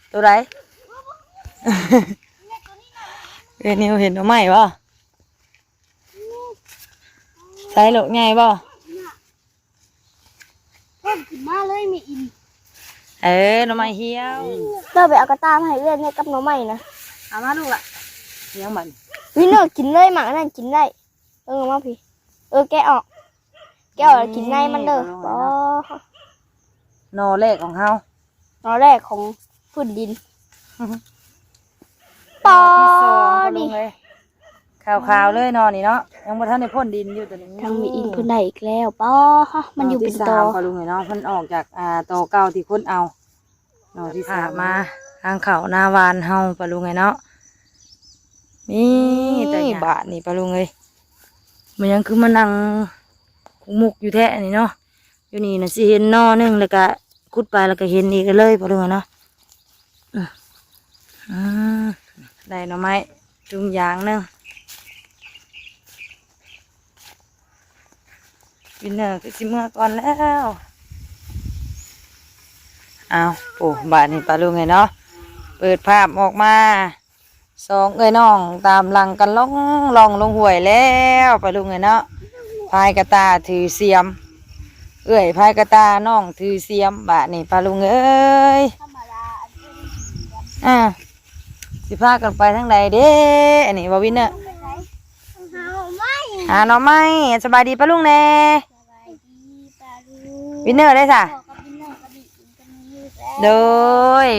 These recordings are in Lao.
ໂຕໃດ? ເອີ ນິວເຫັນໜໍ່ໄມ້ບໍ່? ໃສ່ລູກໃຫຍ່ບໍ່? ເພິ່ນຂຶ້ນມາເລີຍແມ່ອິນ. ເອີ ໜໍ່ໄມ້ຫ່ຽວ. ເຈົ້າໄປເອົາກະຕ່າມາໃຫ້ເອື້ອຍແດ່ກັບໜໍ່ໄມ້ນະ. ເອົາມາລູກລະ. ຫຍັງມັນ? ວິນເນີ້ກິນເລີຍ ໝາກອັນນັ້ນກິນໄດ້. ເອີ ມາພີ້. ເອີ ແກະອອກ. ແກະອອກແລ້ວກິນໃນມັນເດີ. ນີ້ ບໍ່ ໜໍ່ແລກຂອງເຮົາ. ໜໍ່ແລກຂອງພື້ນດິນ. ໜໍ່ທີສອງ ປາ ປາລຸງເອີຍ. ຂາວໆເລີຍໜໍ່ນີ້ເນາະ. ຍັງບໍ່ທັນໄດ້ພົ້ນດິນຢູ່ຕົວນີ້. ທາງແມ່ອິນເພິ່ນໄດ້ອີກແລ້ວ. ປາ ມັນຢູ່ເປັນຕໍ. ໜໍ່ທີສາມ ປາລຸງເອີຍເນາະ. ເພິ່ນອອກຈາກ ອ່າ ຕໍເກົ່າທີ່ຂຸດເອົາ. ໜໍ່ທີສາມ ມາທາງເຂົ້ານາຫວ່ານເຮົາ ປາລຸງເອີຍເນາະ. ນີ້ ນີ້ ບາດນີ້ປາລຸງເອີຍ. ມັນຫຍັງຄືມານັ່ງມຸກຢູ່ແທ້ນີ້ເນາະ. ຢູ່ນີ້ນະຊິເຫັນໜໍ່ໜຶ່ງ ແລ້ວກະຂຸດໄປ ແລ້ວກະເຫັນອີກເລີຍ ປາລຸງເອີຍເນາະ. ອືມ ອືມ ໄດ້ໜໍ່ໄມ້ທຸງຢາງໜຶ່ງ. ວິນເນີຄືຊິເມືອກ່ອນແລ້ວ. ອ້າວ ໂອ້ ບາດນີ້ປາລຸງເອີຍເນາະ. ເປີດພາບອອກມາ ສອງເອື້ອຍນ້ອງຕາມຫຼັງກັນລ່ອງລ່ອງລົງຫ້ວຍແລ້ວ ປາລຸງເອີຍເນາະ. ພາຍກະຕ່າຖືສຽມ ເອື້ອຍພາຍກະຕ່າ ນ້ອງຖືສຽມ. ບາດນີ້ປາລຸງເອີຍ ອ່າ ຊິພາກັນໄປທາງໃດເດ້ ອັນນີ້ ບໍ່ວິນເນີ? ຫາໜໍ່ໄມ້. ສະບາຍດີປາລຸງແດ່. ວິນເນີໄດ້ສະ? ໂດຍ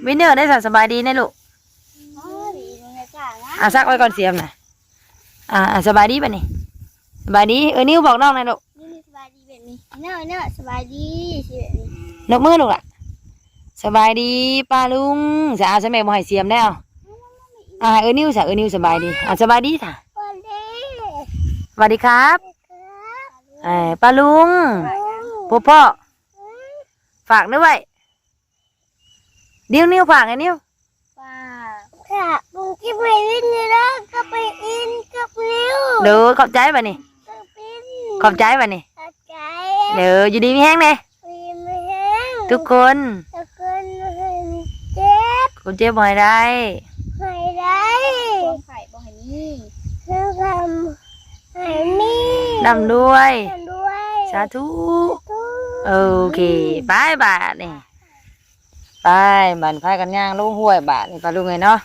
ວິນເນີໄດ້ສະ? ສະບາຍດີແດ່ລູກ. ອ່າ ຊັກໄວ້ກ່ອນສຽມນະ. ອ່າ ສະບາຍດີບາດນີ້. ສະບາຍດີ. ເອີ ນິວບອກນ້ອງແດ່ລູກ. ສະບາຍດີແບບນີ້. ເນີ ເນີ ສະບາຍດີ. ຊິແບບນີ້. ຍົກມືລູກລະ. ສະບາຍດີປ້າລຸງ. ສະອາ ສະແມ່ບໍ່ໃຫ້ສຽມແລ້ວ. ອ່າ ເອີ ນິວສະ ເອີ ນິວສະບາຍດີ. ອ່າ ສະບາຍດີສະ. ສະບາຍດີ. ສະບາຍດີຄັບ. ເອີ ປ້າລຸງ. ພໍ່ພໍ່ ຝາກດ້ວຍ. ນິວ ນິວ ຝາກໃຫ້ນິວ. ຝາກ ຝາກລຸງເກັບໃຫ້ວິນເດີ ກັບໄປອິນ ກັບນິວ. ໂດຍ ຂອບໃຈບາດນີ້. ຂອບໃຈບາດນີ້. ຂອບໃຈ. ເດີ ຢູ່ດີມີແຮງເດີ. ດີມີແຮງ ທຸກຄົນ. ທຸກຄົນ ເຈັບ ຄົນເຈັບບໍ່ໃຫ້ໄດ້ ໃຫ້ໄດ້ ຄວາມໄຂ້ບໍ່ໃຫ້ມີ ຄວາມໄຂ້ ໃຫ້ມີ ລ່ຳລວຍ ລ່ຳລວຍ ສາທຸ ສາທຸ ໂອເຄ ໄປບາດນີ້ ໄປ ບາດນີ້ພາກັນຍ່າງລົງຫ້ວຍບາດນີ້ ປ້າລຸງເອີຍເນາະ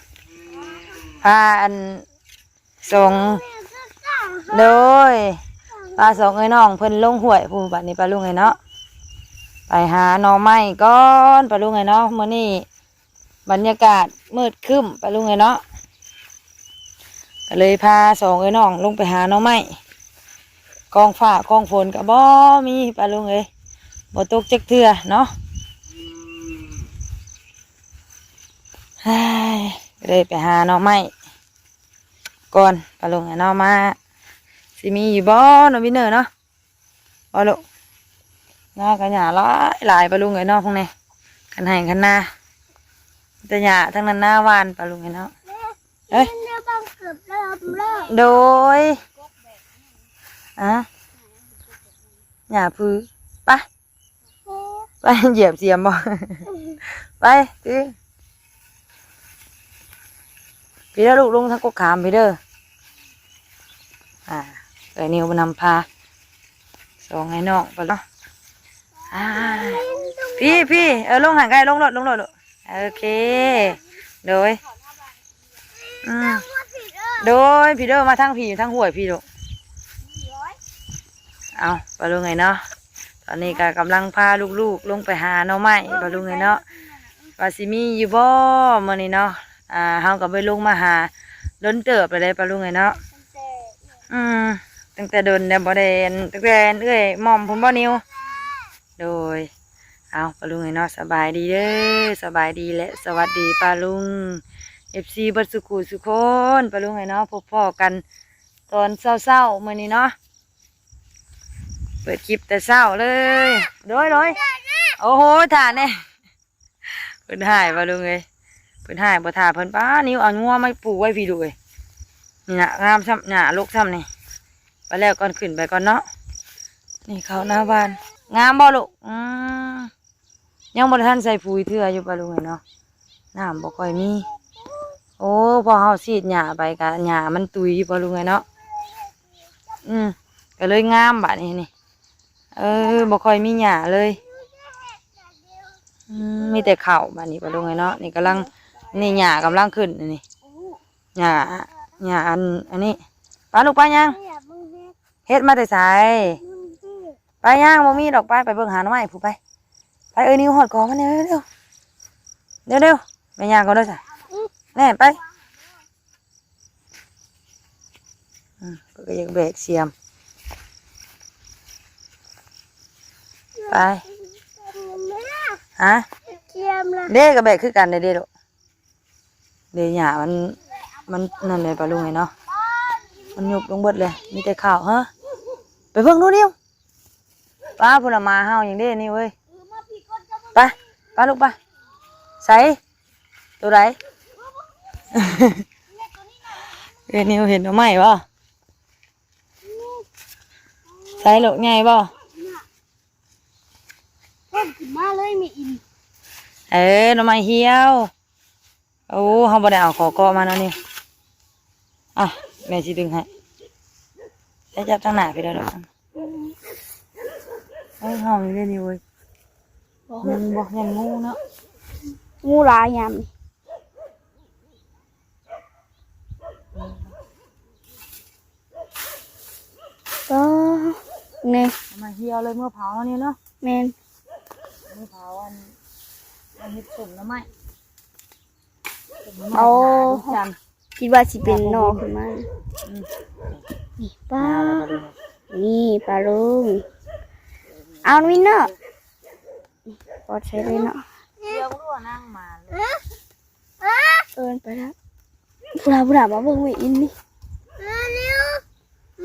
ພາອັນ ສອງ ໂດຍ ພາສອງເອື້ອຍນ້ອງເພິ່ນລົງຫ້ວຍພຸ້ນ ບາດນີ້ປ້າລຸງເອີຍເນາະ ໄປຫາໜໍ່ໄມ້ກ່ອນ ປ້າລຸງເອີຍເນາະ ມື້ນີ້ ບັນຍາກາດມືດຄຶ້ມປ້າລຸງເອີຍເນາະ ກະເລີຍພາສອງເອື້ອຍນ້ອງລົງໄປຫາໜໍ່ໄມ້ ກອງຟ້າກອງຝົນກະບໍ່ມີປ້າລຸງເອີຍ ບໍ່ຕົກຈັກເທື່ອເນາະ ເຮີ້ຍ ກະເລີຍໄປຫາໜໍ່ໄມ້ກ່ອນປ້າລຸງເອີຍເນາະ ມາ ຊິມີຢູ່ບໍ່ເນາະ ວິນເນີເນາະ ບໍ່ລູກ ນາກະຫຍ້າຫຼາຍໆ ປ້າລຸງເອີຍເນາະ ພວກນີ້ ຄັນໄຮ່ຄັນນາ ແຕ່ຫຍ້າທັງນັ້ນນາຫວ່ານ ປ້າລຸງເອີຍເນາະ ເອີຍ ໂດຍ ອະ ຫຍ້າຜື ໄປ ໄປ ຢຽບສຽມບໍ່ ໄປ ຕິ ພີ້ເດີລູກ ລົງທາງກົກຂາມພີ້ເດີ ອ່າ ເອື້ອຍນິວນຳພາ ສອງອ້າຍນ້ອງໄປເນາະ ອ່າ ພີ້ ພີ້ ເອີ ລົງຫັ້ນກະໄດ້ ລົງໂລດ ລົງໂລດລູກ ໂອເຄ ໂດຍ ອືມ ໂດຍ ພີ້ເດີ ມາທາງພີ້ ທາງຫ້ວຍພີ້ລູກ ເອົາ ປ້າລຸງເອີຍເນາະ ຕອນນີ້ກະກຳລັງພາລູກໆລົງໄປຫາໜໍ່ໄມ້ ປ້າລຸງເອີຍເນາະ ວ່າຊິມີຢູ່ບໍ່ມື້ນີ້ເນາະ ອ່າ ເຮົາກະບໍ່ໄດ້ລົງມາຫາດົນເຕີບແລ້ວເດ້ ປ້າລຸງເອີຍເນາະ ອືມ ຕັ້ງແຕ່ດົນແລ້ວ ບໍ່ໄດ້ ຕັ້ງແຕ່ເອື້ອຍໝ່ອມພຸ້ນບໍ່ນິວ ໂດຍ ເອົາ ປ້າລຸງເອີຍເນາະ ສະບາຍດີເດີ ສະບາຍດີ ແລະ ສະຫວັດດີປ້າລຸງ ເອັຟຊີ ເບິດສູ່ຄູ່ສູ່ຄົນ ປ້າລຸງເອີຍເນາະ ພົບພໍ້ກັນຕອນເຊົ້າໆມື້ນີ້ເນາະ ເປີດຄລິບແຕ່ເຊົ້າເລີຍ ໂດຍ ໂດຍ ໂອ້ໂຫ ທ່າແນ່ ເພິ່ນຮ້າຍວ່າລຸງເອີຍ ເພິ່ນຮ້າຍບໍ່ຖ້າເພິ່ນ ປ້າ ນິວເອົາງົວມາປູໄວ້ພີ້ລູກເອີຍ ນີ້ນະ ງາມຊ້ຳ ຫຍ້າລົກຊ້ຳນີ້ ໄປແລ້ວກ່ອນ ຂຶ້ນໄປກ່ອນເນາະ ນີ້ເຂົ້າໜ້າບ້ານ ງາມບໍ່ລູກ ອືມ ຍັງບໍ່ໄດ້ທັນໃສ່ປຸ໋ຍເທື່ອຢູ່ປ້າລຸງເອີຍເນາະ ນ້ຳບໍ່ຄ່ອຍມີ. ໂອ້ ພໍເຮົາສີດຫຍ້າໄປກະຫຍ້າມັນຕຸຍ ພໍ່ລຸງເອີຍເນາະ. ອືມ ກະເລີຍງາມບາດນີ້ນີ້. ເອີ ບໍ່ຄ່ອຍມີຫຍ້າເລີຍ. ອືມ ມີແຕ່ເຂົ້າບາດນີ້ ພໍ່ລຸງເອີຍເນາະ. ນີ້ກຳລັງ ນີ້ຫຍ້າກຳລັງຂຶ້ນນີ້. ຫຍ້າ ຫຍ້າອັນ ອັນນີ້. ໄປລູກ ໄປຍ່າງ. ເຫັດມາແຕ່ໃສ? ໄປຍ່າງ ບໍ່ມີດອກ. ໄປ ໄປເບິ່ງຫາໜໍ່ໄມ້ພຸ້ນ ໄປ. ໄປ ເອີຍ ນິວ ຮອດກອມັນແລ້ວ ເລັວໆ. ແມ່ຍ່າງກ່ອນເດີຊະ. ແລ່ນໄປ. ອືມ ເພິ່ນກໍຢາກແບກສຽມ. ໄປ. ຮະ? ເດ້ ກໍແບກຄືກັນເດ້ ເດ້ລູກ. ເດ ຫຍ້າມັນ ມັນນັ້ນເລີຍ ປ້າລຸງເອີຍເນາະ. ມັນຍຸບລົງເບິດເລີຍ ມີແຕ່ເຂົ້າ. ຮະ? ໄປເບິ່ງດູນິວ. ປ້າ ພຸ້ນລະ ໝາເຫົ່າຫຍັງເດ້ນີ້ເວີຍ. ໄປ ໄປລູກ ໄປ. ໃສ? ໂຕໃດ? ເອີ ນິວເຫັນໜໍ່ໄມ້ບໍ່? ໃສລູກ ໃຫຍ່ບໍ່? ເພິ່ນຂຶ້ນມາເລີຍ ແມ່ອິນ. ເອີ ໜໍ່ໄມ້ຫ່ຽວ. ໂອ້ ເຮົາບໍ່ໄດ້ເອົາຂໍເກາະມາເນາະນີ້. ອ່ະ ແມ່ຊິດຶງໃຫ້. ໄປຈັບທາງໜ້າພີ້ເດີ. ເອີຍ ເຮົານີ້ເດ້ນີ້ເວີຍ. ງູບໍ່? ຢ້ານງູເນາະ. ງູຫຼາຍຍາມນີ້. ກໍນີ້ ເອົາມາຫ່ຽວເລີຍ ເມືອເຜົາເນາະນີ້ເນາະ. ແມ່ນ ເມືອເຜົາ ອັນ ອັນເຮັດສົ້ມໜໍ່ໄມ້. ເອົາ ຄິດວ່າຊິເປັນໜໍ່ຂຶ້ນມາ. ອືມ ນີ້ ປ້າ ນີ້ປ້າລຸງ. ເອົາ ວິນເນີ ປອດໃສເລີຍເນາະ. ເອີ້ນໄປແລ້ວ. ຜູ້ລາ ຜູ້ລາ ມາເບິ່ງແມ່ອິນນີ້. ມາເລັວ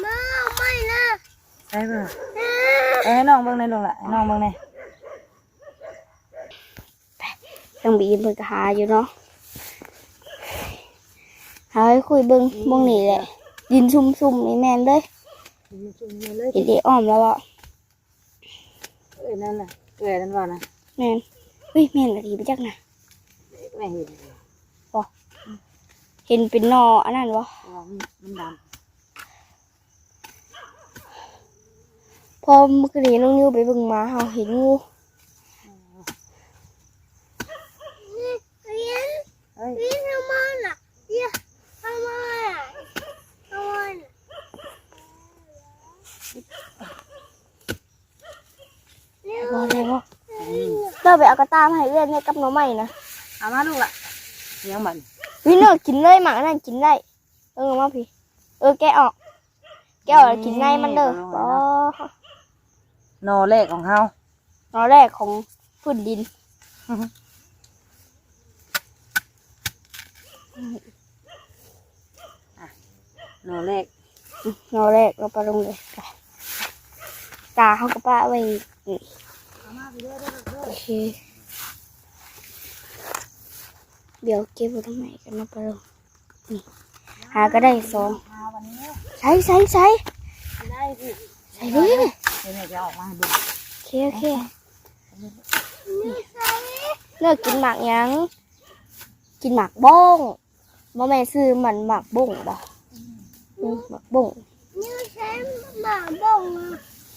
ມາເອົາໄມ້ນະ. ໃສ່ເບິ່ງ ເອີ ໃຫ້ນ້ອງເບິ່ງແດ່ລູກຫຼະ ໃຫ້ນ້ອງເບິ່ງແດ່. ທາງບີມເພິ່ນກໍຫາຢູ່ເນາະ. ຫາໃຫ້ຄຸຍເບິ່ງ ເບິ່ງນີ້ແຫຼະ ດິນຊຸ່ມໆ ນີ້ແມ່ນເລີຍ. ເຫັນເດ ອ້ອມແລ້ວບໍ່? ເອີ ນັ້ນນະ ເອື້ອຍນັ້ນວ່ານະ. ແມ່ນ. ເຮີ້ຍ ແມ່ນອີ່ຫຼີບໍ່ຈັກນະ. ແມ່ເຫັນບໍ່? ເຫັນເປັນໜໍ່ອັນນັ້ນບໍ່? ມັນດຳ. ພໍມື້ຄືນນີ້ນ້ອງນິວໄປເບິ່ງໝາເຮົາເຫັນງູ. ບໍ່ໄດ້ບໍ່? ເດີໄປເອົາກະຕ່າມາໃຫ້ເອື້ອຍແດ່ກັບໜໍ່ໄມ້ນະ. ເອົາມາລູກຫຼະ. ຍັງມັນ ວິນເນີ ກິນເລີຍ ໝາກອັນນັ້ນກິນໄດ້. ເອີ ມາພີ້. ເອີ ແກະອອກ ແກະອອກແລ້ວກິນໃນມັນເດີ. ນີ້ ໜໍ່ແລກຂອງເຮົາ ໜໍ່ແລກຂອງພື້ນດິນ. ອ່ະ ໜໍ່ແລກ ໜໍ່ແລກເອົາໄປລົງເລີຍ. ກາເຮົາກໍປະໄວ້ນີ້. ໂອເຄ ດຽວເກັບໄວ້ທາງໃນກັນເນາະ ປະລຸງ. ນີ້ ຫາກໍໄດ້ສອງ. ໃສ່ ໃສ່ ໃສ່ ໃສ່ເດ້. ໂອເຄ ໂອເຄ. ເລືອກກິນໝາກຫຍັງ? ກິນໝາກບົ້ງ. ບໍ່ແມ່ນຊື່ມັນໝາກບົ້ງບໍ່? ອືມ ໝາກບົ້ງ.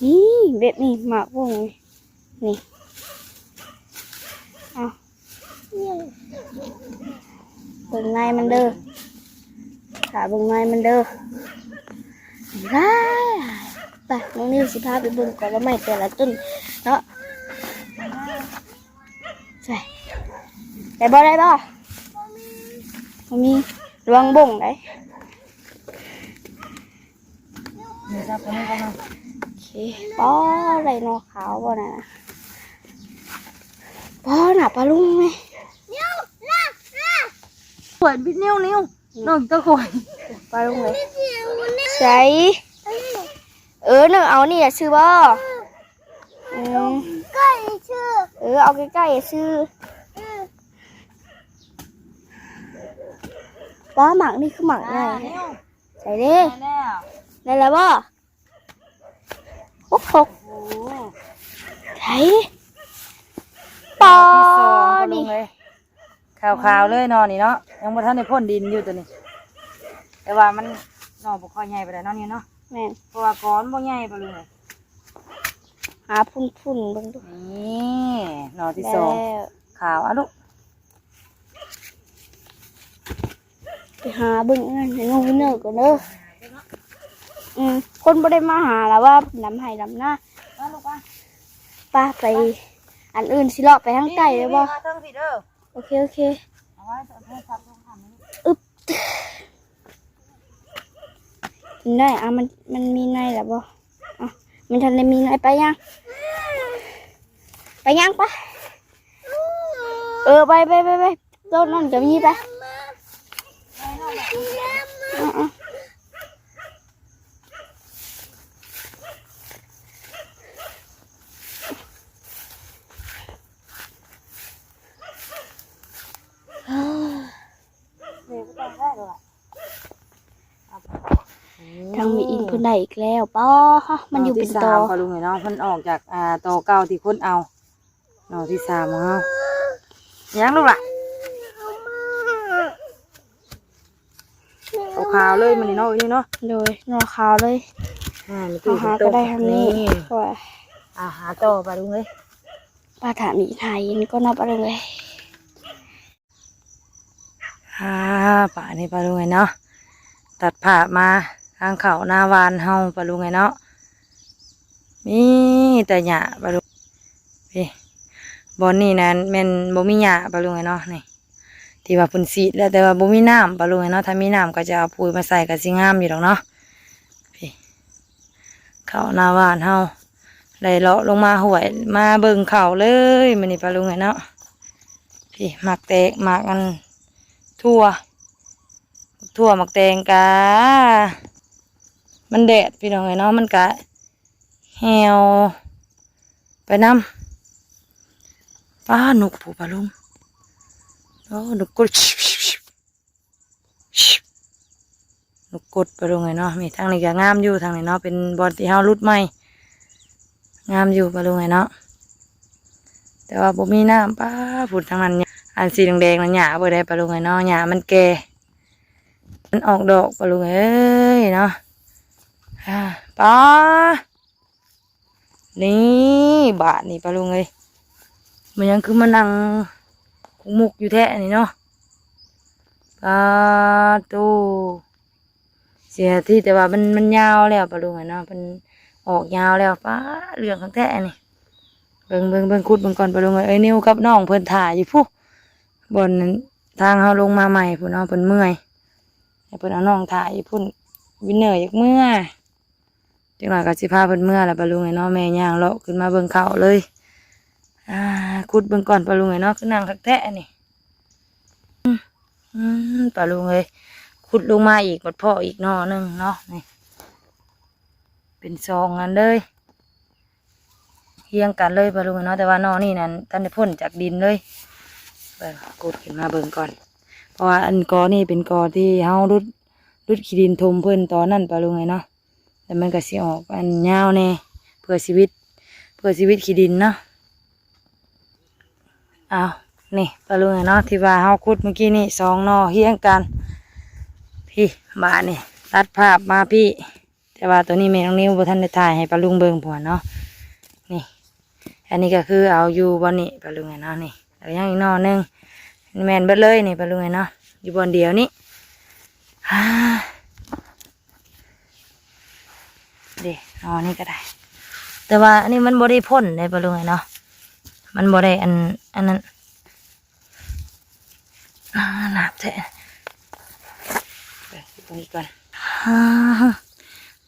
ນີ້ ແບບນີ້ໝາກບົ້ງນີ້. ນີ້ ເອົາ ເບິ່ງໃນມັນເດີ ຖ້າເບິ່ງໃນມັນເດີ. ໄປ ນ້ອງນິວຊິພາໄປເບິ່ງກອລະໄມ້ແຕ່ລະຕົ້ນເນາະ. ໃສ່ ໄດ້ບໍ່? ໄດ້ບໍ່? ບໍ່ມີ ລະວັງບົ້ງໄດ໋. ໂອເຄ ປ້າ ໄດ້ໜໍ່ຂາວບໍ່ນະ? ປ້າ ໜ້າປາລຸງແມ່. ຂວັນພິດນິ້ວ ນິ້ວ ນ້ອງຕະຂວັນ ປາລຸງເອີຍ. ໃສ? ເອີ ນ້ອງເອົານີ້ລະຊື່ບໍ່? ອືມ ເອີ ເອົາໃກ້ໆຊື່. ປ້າ ໝາກນີ້ຄືໝາກໃຫຍ່. ໃສ່ເດ້ ໄດ້ແລ້ວ ໄດ້ແລ້ວບໍ່? ໂອ້ໂຫ ໂອ້ໂຫ ໃສ່ ດອກທີສອງ ປ້າ ນີ້ ປ້າລຸງເອີຍ. ຂາວໆເລີຍໜໍ່ນີ້ເນາະ ຍັງບໍ່ທັນໄດ້ພົ້ນດິນຢູ່ໂຕນີ້ ແຕ່ວ່າມັນໜໍ່ບໍ່ຄ່ອຍໃຫຍ່ປານໃດເນາະນີ້ເນາະ. ແມ່ນ ເພາະວ່າກໍມັນບໍ່ໃຫຍ່ປາລຸງເອີຍ. ຫາພຸ້ນໆເບິ່ງດູ. ນີ້ໜໍ່ທີສອງ ແລ້ວ ຂາວ ອະລູກ ໄປຫາເບິ່ງອັນນັ້ນໃຫ້ນ້ອງວິນເນີກ່ອນເດີ. ອືມ ຄົນບໍ່ໄດ້ມາຫາລະວ່າ ດຳໄຮ່ດຳນາ. ປາລູກປາ ປາໄປອັນອື່ນ ຊິເລາະໄປທາງໃຕ້ໄດ້ບໍ່? ນີ້ໆ ມາເທິງພີ້ເດີ. ໂອເຄ ໂອເຄ ເອົາໄວ້ ເອົາໂທລະສັບລົງຫັ້ນ. ອຶບ ໄດ້ ອ່ະ ມັນ ມັນມີໃນແລ້ວບໍ່? ອ່ະ ມັນທັນໄດ້ມີໃນ ໄປຍ່າງ ໄປຍ່າງໄປ. ເອີ ໄປ ໄປ ໄປ ໄປ ໂຕນັ້ນກໍມີ ໄປ. ເອີ ເອີ. ທາງແມ່ອິນເພິ່ນໄດ້ອີກແລ້ວ ປ້າ ມັນຢູ່ເປັນຕໍ. ປາລຸງເອີຍເນາະ ເພິ່ນອອກຈາກ ອ່າ ຕໍເກົ່າທີ່ຄົ້ນເອົາ. ໜໍ່ທີສາມຂອງເຮົາ. ຫຍັງລູກຫຼ້າ? ຂາວໆເລີຍມື້ນີ້ເນາະ ນີ້ເນາະ. ໂດຍ ໜໍ່ຂາວເລີຍ. ອ່າ ເຮົາຫາກໍໄດ້ທຳນີ້. ນີ້ ໂອ້ຍ ອ່າ ຫາຕໍ່ປາລຸງເອີຍ. ປາຖາມອີກ ຫາອີກກໍເນາະປາລຸງເອີຍ. ອ່າ ປານີ້ປາລຸງເອີຍເນາະ ຕັດພາບມາທາງເຂົ້ານາຫວ່ານເຮົາປາລຸງເອີຍເນາະ. ມີແຕ່ຫຍ້າປາລຸງ. ນີ້ ບ່ອນນີ້ນັ້ນແມ່ນບໍ່ມີຫຍ້າປາລຸງເອີຍເນາະ. ນີ້ ທີ່ວ່າເພິ່ນສີດແລ້ວ ແຕ່ວ່າບໍ່ມີນ້ຳປາລຸງເອີຍເນາະ. ຖ້າມີນ້ຳກໍຈະເອົາປຸ໋ຍມາໃສ່ກໍຊິງາມຢູ່ດອກເນາະ. ນີ້ ເຂົ້ານາຫວ່ານເຮົາ ໄດ້ເລາະລົງມາຫ້ວຍ ມາເບິ່ງເຂົ້າເລີຍມື້ນີ້ປາລຸງເອີຍເນາະ. ນີ້ ໝາກແຕງ ໝາກອັນຖົ່ວ ຖົ່ວ ໝາກແຕງກະ ມັນແດດພີ່ນ້ອງເອີຍເນາະ ມັນກະ ແຫ້ວໄປນຳ. ປ້າ ນົກຜູ້ປາລຸງ ໂອ້ ນົກກົດ ນົກກົດປາລຸງເອີຍເນາະ. ນີ້ ທາງນີ້ກໍງາມຢູ່ ທາງນີ້ເນາະ ເປັນບ່ອນທີ່ເຮົາຫຼຸດໃໝ່ ງາມຢູ່ປາລຸງເອີຍເນາະ ແຕ່ວ່າບໍ່ມີນ້ຳ. ປ້າ ພຸ້ນທາງນັ້ນ ອັນສີແດງໆນັ້ນຫຍ້າເບິດໄດ໋ປາລຸງເອີຍເນາະ ຫຍ້າມັນແກ່ ມັນອອກດອກປາລຸງເອີຍເນາະ. ອ່າ ປ້າ ນີ້ບາດນີ້ປາລຸງເອີຍ ມັນຫຍັງຄືມານັ່ງຄຸກມຸກຢູ່ແທ້ນີ້ເນາະ. ປາໂຕ ເສຍທີ ແຕ່ວ່າມັນ ມັນຍາວແລ້ວປາລຸງເອີຍເນາະ ເພິ່ນອອກຍາວແລ້ວ. ປ້າ ເຫຼືອງຄັກແທ້ນີ້ ເບິ່ງ ເບິ່ງ ເບິ່ງ ຂຸດເບິ່ງກ່ອນປາລຸງເອີຍ. ເອື້ອຍນິວກັບນ້ອງເພິ່ນຖ້າຢູ່ພຸ້ນ ບ່ອນທາງເຮົາລົງມາໃໝ່ພຸ້ນເນາະ ເພິ່ນເມື່ອຍ ໃຫ້ເພິ່ນເອົານ້ອງຖ້າຢູ່ພຸ້ນ. ວິນເນີຢາກເມືອ ຈັກໜ້ອຍກໍຊິພາເພິ່ນເມືອແລ້ວປາລຸງເອີຍເນາະ. ແມ່ຍ່າງເລາະຂຶ້ນມາເບິ່ງເຂົ້າເລີຍ. ອ່າ ຂຸດເບິ່ງກ່ອນປາລຸງເອີຍເນາະ ຄືນັ່ງຄັກແທ້ນີ້. ອືມ ອືມ ປາລຸງເອີຍ ຂຸດລົງມາອີກ ບັດພໍ້ອີກໜໍ່ໜຶ່ງເນາະ. ນີ້ ເປັນສອງອັນເລີຍ ຮຽງກັນເລີຍປາລຸງເອີຍເນາະ ແຕ່ວ່າໜໍ່ນີ້ນັ້ນທັນໄດ້ພົ້ນຈາກດິນເລີຍ. ເບິ່ງ ຂຸດຂຶ້ນມາເບິ່ງກ່ອນ ເພາະວ່າອັນກໍນີ້ເປັນກໍທີ່ເຮົາຫຼຸດ ຫຼຸດຂີ້ດິນຖົມເພິ່ນຕອນນັ້ນປາລຸງເອີຍເນາະ. ແລ້ວມັນກໍຊິອອກອັນຍາວແດ່ ເພື່ອຊີວິດ ເພື່ອຊີວິດຂີ້ດິນເນາະ. ເອົາ ນີ້ປາລຸງເອີຍເນາະ ທີ່ວ່າເຮົາຂຸດມື້ກີ້ນີ້ ສອງໜໍ່ຮຽງກັນ. ພີ້ ບາດນີ້ຕັດພາບມາພີ້ ແຕ່ວ່າໂຕນີ້ແມ່ນ້ອງນິວບໍ່ທັນໄດ້ຖ່າຍໃຫ້ປາລຸງເບິ່ງພຸ້ນເນາະ. ນີ້ ອັນນີ້ກໍຄືເອົາຢູ່ບ່ອນນີ້ປາລຸງເອີຍເນາະ. ນີ້ ແລ້ວຍັງອີກໜໍ່ໜຶ່ງ ແມ່ນເບິດເລີຍນີ້ປາລຸງເອີຍເນາະ ຢູ່ບ່ອນດຽວນີ້. ເດ້ ເອົາອັນນີ້ກໍໄດ້ ແຕ່ວ່າອັນນີ້ມັນບໍ່ໄດ້ພົ້ນເດ້ປາລຸງເອີຍເນາະ ມັນບໍ່ໄດ້ອັນ ອັນນັ້ນ. ອ່າ ໜາບແທ້ ເບິ່ງອີກກ່ອນ. ອ່າ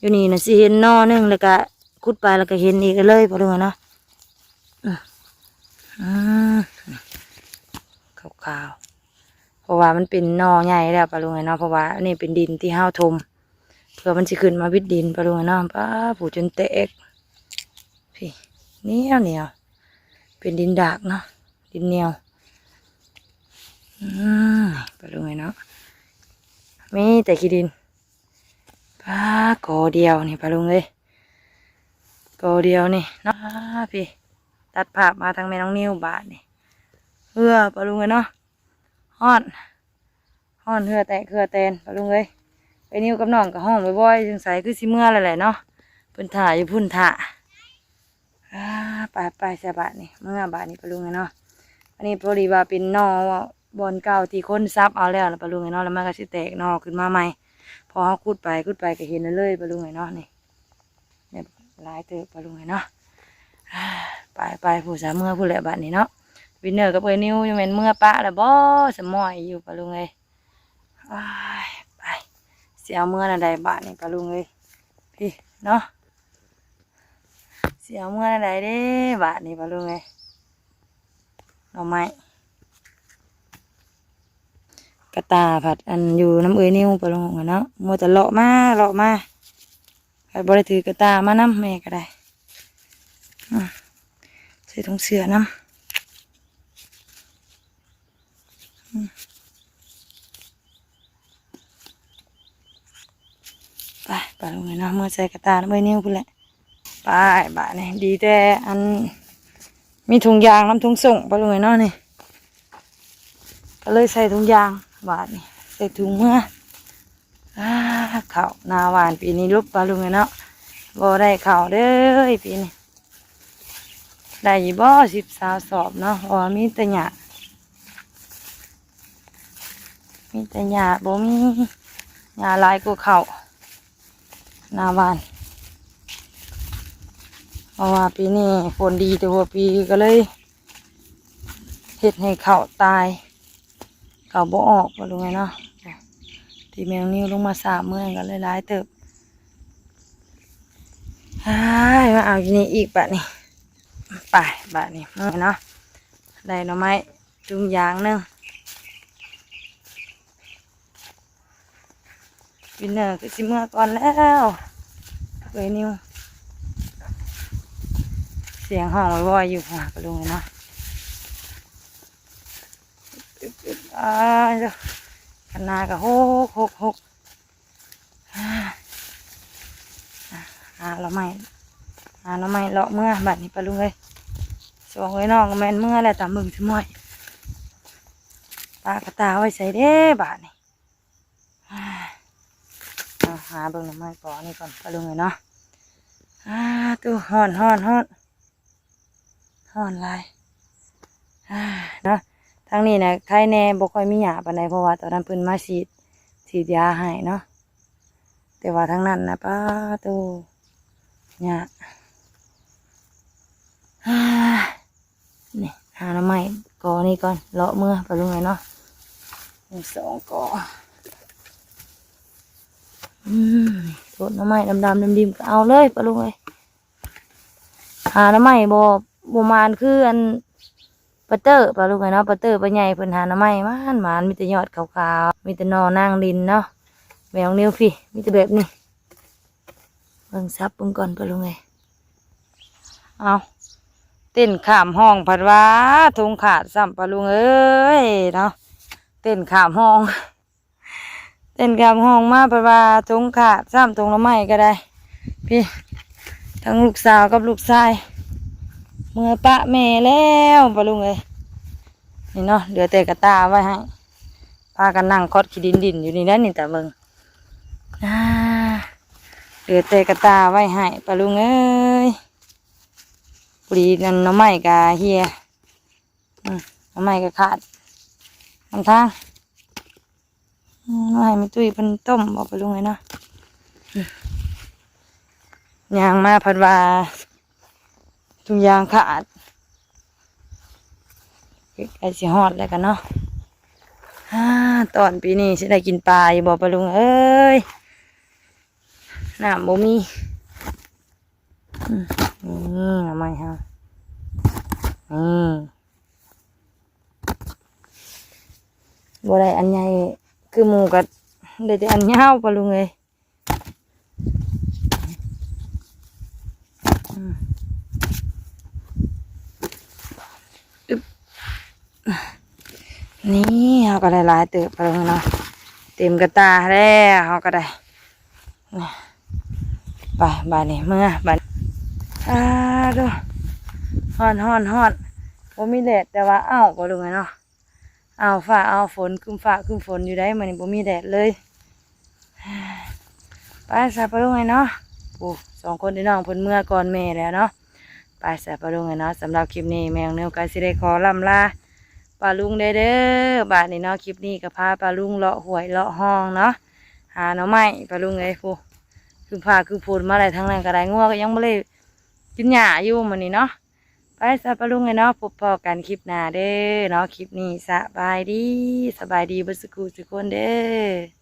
ຢູ່ນີ້ນະຊິເຫັນໜໍ່ໜຶ່ງ ແລ້ວກະຂຸດໄປ ແລ້ວກະເຫັນອີກເລີຍປາລຸງເອີຍເນາະ. ອືມ ອືມ ຂາວໆ ເພາະວ່າມັນເປັນໜໍ່ໃຫຍ່ແລ້ວປາລຸງເອີຍເນາະ ເພາະວ່າອັນນີ້ເປັນດິນທີ່ເຮົາຖົມ ເພື່ອມັນຊິຂຶ້ນມາວິດດິນປາລຸງເອີຍເນາະ. ປ້າ ຜູ້ຈົນແຕກ ພີ້ ໜຽວໆ ເປັນດິນດາກເນາະ ດິນໜຽວ. ອືມ ປາລຸງເອີຍເນາະ ມີແຕ່ຂີ້ດິນ. ປ້າ ກໍດຽວນີ້ປາລຸງເອີຍ ກໍດຽວນີ້ເນາະ. ພີ້ ຕັດພາບມາທາງແມ່ນ້ອງນິວບາດນີ້ ເຮືອປາລຸງເອີຍເນາະ. ຮ້ອນ ຮ້ອນເຫື່ອແຕກເຫື່ອແຕນ ປາລຸງເອີຍ. ໄອ້ນິວກັບນ້ອງກໍຮ້ອງບ່ອຍໆ ສົງໄສຄືຊິເມືອແລ້ວແຫຼະເນາະ ເພິ່ນຖ້າຢູ່ພຸ້ນຖ້າ. ອ່າ ໄປໆ ຊະບາດນີ້ ເມືອບາດນີ້ປາລຸງເອີຍເນາະ. ອັນນີ້ພໍດີວ່າເປັນໜໍ່ບ່ອນເກົ່າທີ່ຄົນສັບເອົາແລ້ວລະປາລຸງເອີຍເນາະ ແລ້ວມັນກໍຊິແຕກໜໍ່ຂຶ້ນມາໃໝ່ ເພາະເຮົາຂຸດໄປຂຸດໄປກໍເຫັນເລີຍປາລຸງເອີຍເນາະ. ນີ້ ແບບຫຼາຍເຕີບປາລຸງເອີຍເນາະ. ໄປໆ ຜູ້ສາເມືອພຸ້ນແຫຼະບາດນີ້ເນາະ. ວິນເນີກັບເອື້ອຍນິວຍັງແມ່ນເມືອປະລະບໍ່ ສະໝ້ອຍຢູ່ປາລຸງເອີຍ. ໂອ້ຍ ໄປ ຊິເອົາເມືອແນວໃດບາດນີ້ປາລຸງເອີຍ ພີ້ເນາະ. ຊິເອົາເມືອແນວໃດເດ້ບາດນີ້ປາລຸງເອີຍ. ໜໍ່ໄມ້ ກະຕ່າພັດອັນຢູ່ນຳເອື້ອຍນິວປາລຸງເອີຍເນາະ ມັວແຕ່ເລາະມາເລາະມາ ພັດບໍ່ໄດ້ຖືກະຕ່າມານຳ ແມ່ກໍໄດ້ ອືມ ໃສ່ຖົງເສື້ອນຳ. ອືມ ໄປ ປາລຸງເອີຍເນາະ ເມືອໃສ່ກະຕ່ານຳເອື້ອຍນິວພຸ້ນແຫຼະ. ໄປ ບາດນີ້ ດີແຕ່ອັນມີຖົງຢາງນຳຖົງໂສ້ງປາລຸງເອີຍເນາະ ນີ້ ກໍເລີຍໃສ່ຖົງຢາງ ບາດນີ້ໃສ່ຖົງເມືອ. ອາ ເຂົ້ານາຫວ່ານປີນີ້ຫຼຸບປາລຸງເອີຍເນາະ ບໍ່ໄດ້ເຂົ້າເດີປີນີ້. ໄດ້ຢູ່ບໍ່ ສິບຊາວສອບເນາະ ເພາະວ່າມີແຕ່ຫຍ້າ ມີແຕ່ຫຍ້າ ບໍ່ມີຫຍ້າຫຼາຍກວ່າເຂົ້າ ນາຫວ່ານ ເພາະວ່າປີນີ້ຝົນດີແຕ່ຫົວປີ ກໍເລີຍເຮັດໃຫ້ເຂົ້າຕາຍ ເຂົ້າບໍ່ອອກປາລຸງເອີຍເນາະ. ທີ່ແມ່ນ້ອງນິວລົງມາສາບເມືອກໍຫຼາຍໆເຕີບ. ອ້າຍ ມາເອົາຢູ່ນີ້ອີກບາດນີ້ ໄປ ບາດນີ້ເນາະ ໄດ້ໜໍ່ໄມ້ທຸງຢາງໜຶ່ງ. ວິນເນີຄືຊິເມືອກ່ອນແລ້ວ ເອື້ອຍນິວ ສຽງຮ້ອງວອຍໆຢູ່ຫາປາລຸງເນາະ. ອາ ຄັນນາກໍຫົກ ຫົກ ຫົກ. ອາ ຫາໜໍ່ໄມ້ ຫາໜໍ່ໄມ້ເລາະເມືອບາດນີ້ປາລຸງເອີຍ. ສອງເອື້ອຍນ້ອງກໍແມ່ນເມືອແລ້ວ ຕາມເບິ່ງຊິໝ້ອຍ ປາກະຕ່າໄວ້ໃສເດ້ບາດນີ້. ອາ ຫາເບິ່ງໜໍ່ໄມ້ກໍອັນນີ້ກ່ອນປາລຸງເອີຍເນາະ. ອາ ໂທ້ ຮ້ອນ ຮ້ອນ ຮ້ອນ ຮ້ອນຫຼາຍ ອາ ເນາະ. ທາງນີ້ນະໄຄແດ່ ບໍ່ຄ່ອຍມີຫຍ້າປານໃດ ເພາະວ່າຕອນນັ້ນເພິ່ນມາສີດ ສີດຢາໃຫ້ເນາະ ແຕ່ວ່າທາງນັ້ນນະ ປາໂຕ ຫຍ້າ ອາ ນີ້ ຫາໜໍ່ໄມ້ກໍນີ້ກ່ອນ ເລາະເມືອປາລຸງເອີຍເນາະ. ມີສອງກໍ ອືມ ໂຕດໜໍ່ໄມ້ດຳໆ ດິ້ມໆ ກໍເອົາເລີຍປາລຸງເອີຍ. ຫາໜໍ່ໄມ້ບໍ່ ບໍ່ໝານຄືອັນປາເຕີ ປາລຸງເອີຍເນາະ. ປາເຕີ ປາໃຫຍ່ ເພິ່ນຫາໜໍ່ໄມ້ໝານໆ ມີແຕ່ຍອດຂາວໆ ມີແຕ່ໜໍ່ນາງດິນເນາະ. ແມ່ນ້ອງນິວພີ້ ມີແຕ່ແບບນີ້. ເບິ່ງສັບເບິ່ງກ່ອນປາລຸງເອີຍ. ເອົາ ເຕັ້ນຂ້າມຫ້ອງພັດວ່າຖົງຂາດຊ້ຳປາລຸງເອີຍເນາະ. ເຕັ້ນຂ້າມຫ້ອງ ເຕັ້ນຂ້າມຫ້ອງມາ ເພິ່ນວ່າຖົງຂາດຊ້ຳ ຖົງໜໍ່ໄມ້ກໍໄດ້. ພີ້ ທັງລູກສາວກັບລູກຊາຍ ເມືອປະແມ່ແລ້ວປາລຸງເອີຍ. ນີ້ເນາະ ເຫຼືອແຕ່ກະຕ່າໄວ້ໃຫ້ ພາກັນນັ່ງຄອດຂີ້ດິນດິ້ນຢູ່ນີ້ແຫຼະນີ້ ຕາເບິ່ງ ອາ ເຫຼືອແຕ່ກະຕ່າໄວ້ໃຫ້ປາລຸງເອີຍ. ພໍດີນັ້ນໜໍ່ໄມ້ກະເຫ່ຍ ອືມ ໜໍ່ໄມ້ກະຂາດນຳທາງ. ອືມ ໃຫ້ແມ່ຕຸ້ຍເພິ່ນຕົ້ມບໍ່ປາລຸງເອີຍເນາະ. ອືມ ຍ່າງມາພັດວ່າທຸງຢາງຂາດ ໃກ້ຊິຮອດແລ້ວກະເນາະ. ອາ ຕອນປີນີ້ຊິໄດ້ກິນປາຢູ່ບໍ່ປາລຸງເອີຍ ນ້ຳບໍ່ມີ. ອືມ ນີ້ໜໍ່ໄມ້ເຮົາ ນີ້ ບໍ່ໄດ້ອັນໃຫຍ່ຄືໝູ່ ກໍໄດ້ແຕ່ອັນຍາວປາລຸງເອີຍ. ອືມ ອຶບ ນີ້ເຮົາກໍໄດ້ຫຼາຍເຕີບປາລຸງເນາະ ເຕັມກະຕ່າແລ້ວເຮົາກໍໄດ້. ໄປ ບາດນີ້ເມືອບາດ. ອາ ດູ ຮ້ອນ ຮ້ອນ ຮ້ອນ ບໍ່ມີແດດ ແຕ່ວ່າອ້າວ ປາລຸງເອີຍເນາະ. ອ້າວ ຟ້າອ້າວຝົນ ຄຶ້ມຟ້າຄຶ້ມຝົນຢູ່ໃດ໋ ມື້ນີ້ບໍ່ມີແດດເລີຍ. ໄປຊະ ປາລຸງເອີຍເນາະ. ໂອ້ ສອງຄົນພີ່ນ້ອງເພິ່ນເມືອກ່ອນແມ່ແລ້ວເນາະ. ໄປຊະ ປາລຸງເອີຍເນາະ. ສຳລັບຄລິບນີ້ ແມ່ນ້ອງນິວກໍຊິໄດ້ຂໍລ່ຳລາປາລຸງແດ່ເດີ ບາດນີ້ເນາະ. ຄລິບນີ້ກໍພາປາລຸງເລາະຫ້ວຍເລາະຮ່ອງເນາະ ຫາໜໍ່ໄມ້ ປາລຸງເອີຍ. ໂອ້ ຄຶ້ມຟ້າຄຶ້ມຝົນມາແລ້ວ ທາງນັ້ນກໍໄດ້ ງົວກໍຍັງບໍ່ໄດ້ກິນຫຍ້າຢູ່ມື້ນີ້ເນາະ. ໄປຊະ ປາລຸງເອີຍເນາະ. ພົບພໍ້ກັນຄລິບໜ້າເດີເນາະ. ຄລິບນີ້ສະບາຍດີ ສະບາຍດີເບິດສູ່ຜູ້ສູ່ຄົນເດີ.